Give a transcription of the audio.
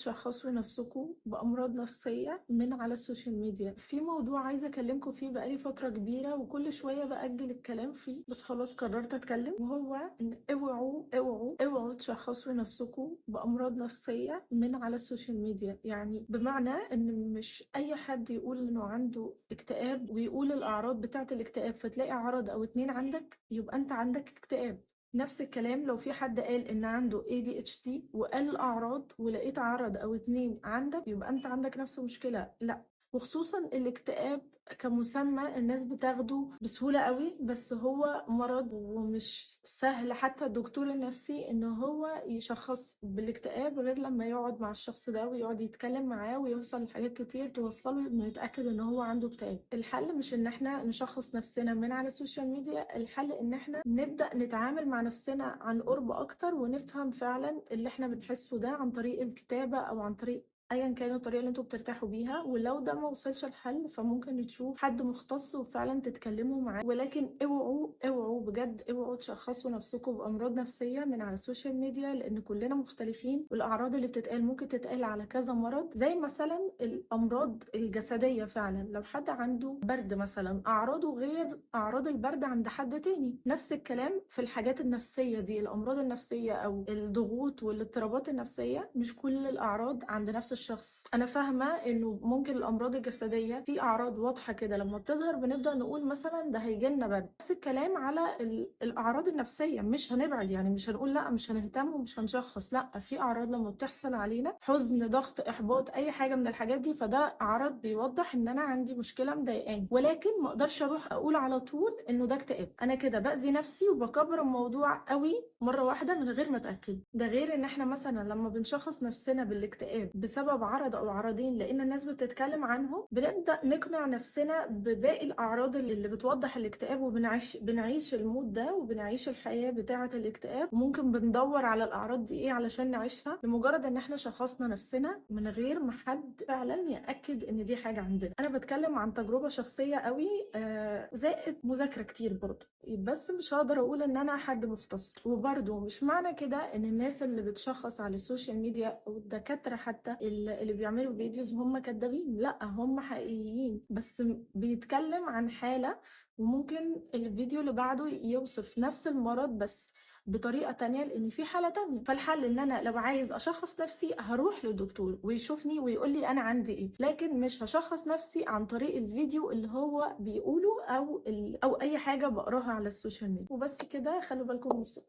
تشخصوا نفسكم بأمراض نفسية من على ال social media. في موضوع عايزة أكلمكم فيه بقالي فترة كبيرة وكل شوية بأجل الكلام فيه، بس خلاص قررت أتكلم، وهو إن اوعوا اوعوا اوعوا تشخصوا نفسكم بأمراض نفسية من على ال social media. يعني بمعنى إن مش أي حد يقول إنه عنده اكتئاب ويقول الأعراض بتاعة الاكتئاب فتلاقي عرض أو اتنين عندك يبقى أنت عندك اكتئاب. نفس الكلام لو في حد قال إن عنده ADHD وقال الأعراض ولقيت عرض أو اتنين عندك يبقى أنت عندك نفس المشكلة. لا، وخصوصا الاكتئاب كمسمى الناس بتاخده بسهولة قوي، بس هو مرض ومش سهل حتى الدكتور النفسي ان هو يشخص بالاكتئاب غير لما يقعد مع الشخص ده ويقعد يتكلم معاه ويوصل لحاجات كتير توصله انه يتأكد ان هو عنده اكتئاب. الحل مش ان احنا نشخص نفسنا من على ال social media، الحل ان احنا نبدأ نتعامل مع نفسنا عن قرب اكتر ونفهم فعلا اللي احنا بنحسه ده عن طريق الكتابة او عن طريق ايا كان الطريقة اللي انتوا بترتاحوا بيها. ولو ده ما وصلش الحل فممكن تشوف حد مختص وفعلا تتكلموا معاه، ولكن اوعوا اوعوا بجد اوعوا تشخصوا نفسكم بامراض نفسية من على ال social media، لان كلنا مختلفين والاعراض اللي بتتقال ممكن تتقال على كذا مرض، زي مثلا الامراض الجسدية. فعلا لو حد عنده برد مثلا اعراضه غير اعراض البرد عند حد تاني. نفس الكلام في الحاجات النفسية دي، الامراض النفسية او الضغوط والاضطرابات النفسية مش كل الاعراض عند نفس الشخص. انا فاهمه انه ممكن الامراض الجسدية في اعراض واضحة كده لما بتظهر بنبدا نقول مثلا ده هيجي لنا برد. نفس الكلام على الاعراض النفسية، مش هنبعد يعني مش هنقول لا مش هنهتم ومش هنشخص، لا في اعراض لما بتحصل علينا حزن، ضغط، احباط، اي حاجة من الحاجات دي، فده عرض بيوضح ان انا عندي مشكلة مضايقاني، ولكن ما اقدرش اروح اقول على طول انه ده اكتئاب. انا كده باذي نفسي وبكبر الموضوع قوي مرة واحدة من غير ما اتاكد. ده غير ان احنا مثلا لما بنشخص نفسنا بالاكتئاب بسبب عرض او عرضين لان الناس بتتكلم عنهم، بنبدا نقنع نفسنا بباقي الاعراض اللي بتوضح الاكتئاب، وبنعيش ال mood ده وبنعيش الحياة بتاعه الاكتئاب، وممكن بندور على الاعراض دي ايه علشان نعيشها، لمجرد ان احنا شخصنا نفسنا من غير ما حد فعلا ياكد ان دي حاجة عندنا. انا بتكلم عن تجربه شخصية قوي، زائد مذاكرة كتير برضه، بس مش هقدر اقول ان انا حد مختص. وبرضه مش معنى كده ان الناس اللي بتشخص على ال social media او الدكاترة حتى اللي بيعملوا videos هم كدابين، لا هم حقيقيين، بس بيتكلم عن حالة وممكن الفيديو اللي بعده يوصف نفس المرض بس بطريقة تانية لأن في حالة تانية. فالحل إن أنا لو عايز أشخص نفسي هروح للدكتور ويشوفني ويقول لي أنا عندي إيه، لكن مش هشخص نفسي عن طريق الفيديو اللي هو بيقوله أو أي حاجة بقراها على ال social media. وبس كده، خلوا بالكم من نفسكم.